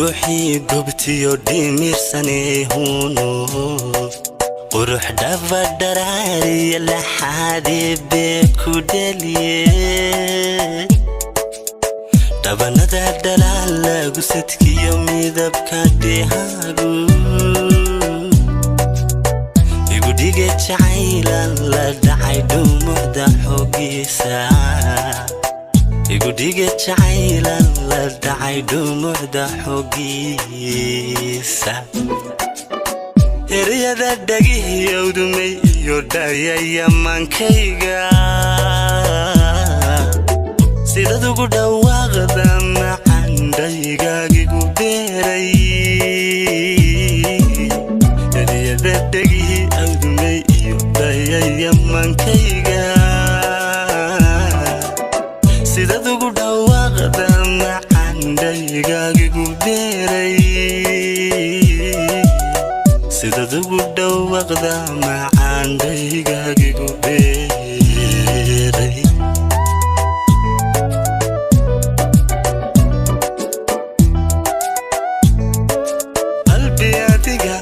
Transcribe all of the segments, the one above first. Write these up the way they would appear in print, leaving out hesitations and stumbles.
Dhuuxii gobtiyo dhimirsaneehuno, qurux dhaba dharaariya laxaadee bee ku dheliye. Dhabanada dhalaal lagu sadkiyo midabka dhehaagu igudhiga jacaylan la dhacay dhumucda xoogiisa, igudhiga jacaylan la dhacay dhumucda xoogiisa. Ereyada dhagihiyowdumay iyo dhayayamaankayga, sidad ugu dhawaaqda macandhaygaagigu beeray. Ereyada dhegihi awdumay iyo dhayayamaankayga, sidad ugu dhawaaqda macandhaygaagigu beeray, sidad ugu dhawaaqda macandhaygaagigu beeray. Qalbi adiga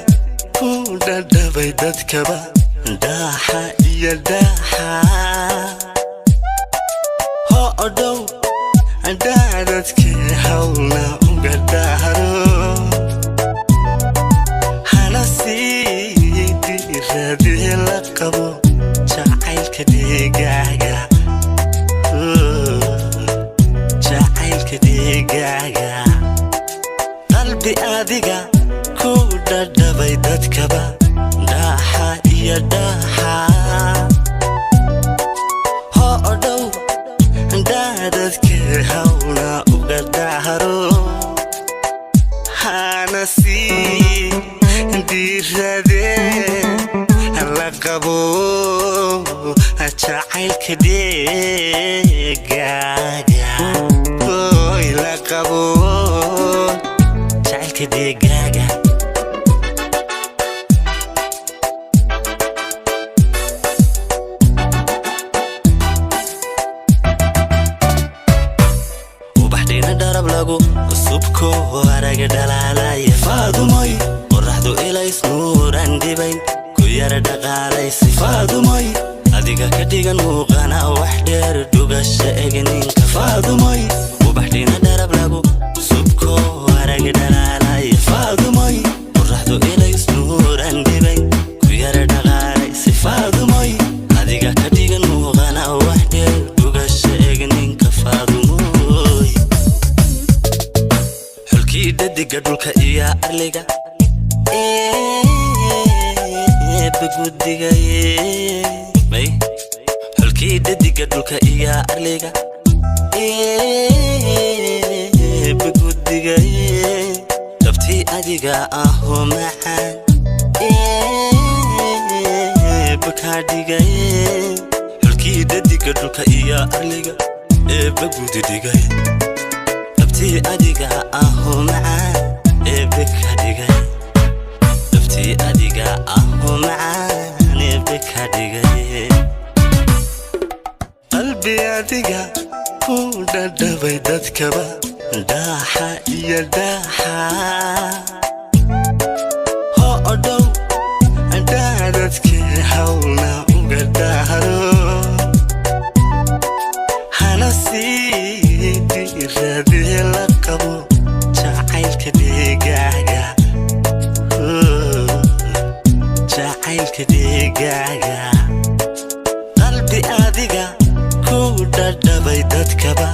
ku dhadhabay dadkaba dhaaxa iyo dhaaxa, ho odhow dhaadadkee hawlna uga dhahro, hana sii diradee la qabo jacaylka dhegaaga, jacaylka dhegaaga. Qalbi adiga ku dhadhabay dadkaba dhaaxa iyo dhaaxa, ho odhow dhaadadkee hawlna uga dhahro, hana sii diradee la qabo jacaylka dhegaaga, oy la qabo jacaylka dhegaaga. Ubaxdhina dharab lagu subko araga dhalaalaya, Faadumoy, qoraxdu ilays nuuran dhibayn ku yara dhaqaalaysay, Faadumoy, adiga ka dhigan muuqana wax dheer dhugasha egninka, Faadumoy. Ubaxdhina dharab lagu subko araga dhalaalaya, Faadumoy, qoraxdu ilays nuuran dhibayn ku yara dhaqaalaysay, Faadumoy, adiga ka dhigan muuqana wax dheer dhugasha egninka, Faadumoy. Xulkii dhadiga dhulka iyo arliga eebba guddigaye may, xulkii dhadiga dhulka iyo arliga eebba guddigaye, dhabtii adiga ahoo macaan eebba kaa dhigaye. Xulkii dhadiga dhulka iyo arliga eebba guddigay, dhabtii adiga ahoo macaan eebbe ka dhigay, dhabtii adiga ahoo macaan eebbe ka dhigay. Qalbi adiga ku dhadhabay dadkaba dhaaxa iyo dhaaxa, ho odhow dhaadadkee hawlna uga dhahro, hana sii diradee la qabo jacaylka dhegaaga, jacaylka dhegaaga. Qalbi adiga ku dhadhabay dadkaba.